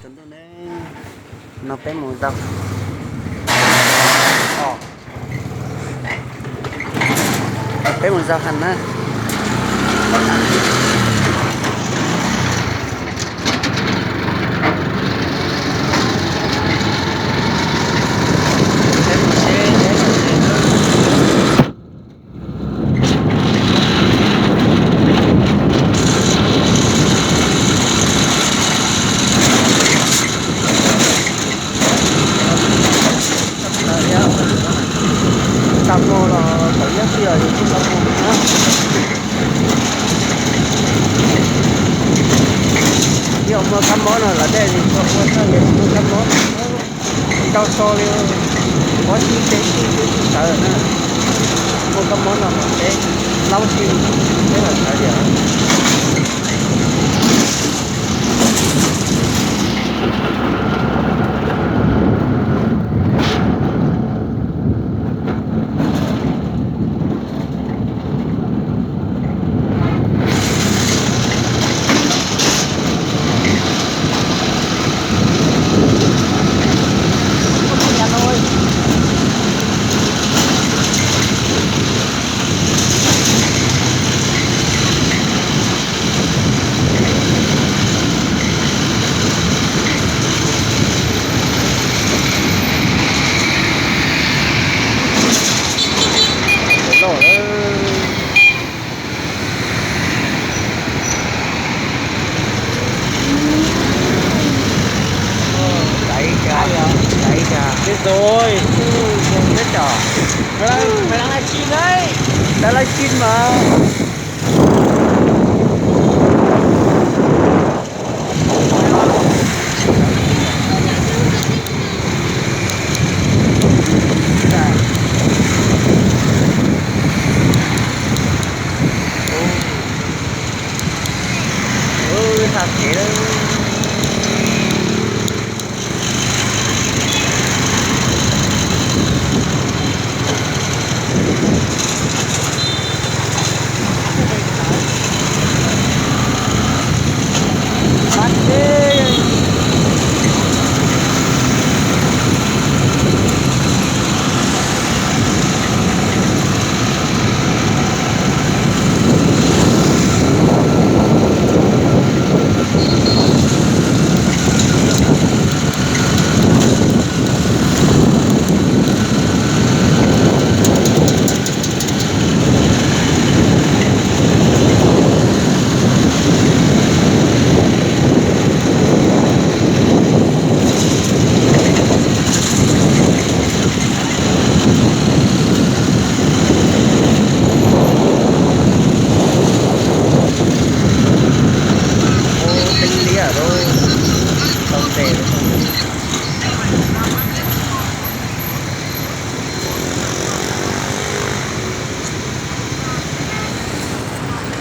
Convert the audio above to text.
Ntuj ne, no peb mus zaum, peb mus zaum haj na. Peb mus seb deb no ces na. Tau mus los tau nyob xwb os, yus kuj tau mus na. Yog muaj kab mob no los dej li ua ua txoj li muaj kab mob. Tsis tau so li, ua tib teb tib teb tib tawv na. Muaj kab mob no mas peb laub xwb, peb los sawv li os. Loj lawm. Txais ib kag, txais ib kag. Teb txog, teb txog. Lawv live stream mas.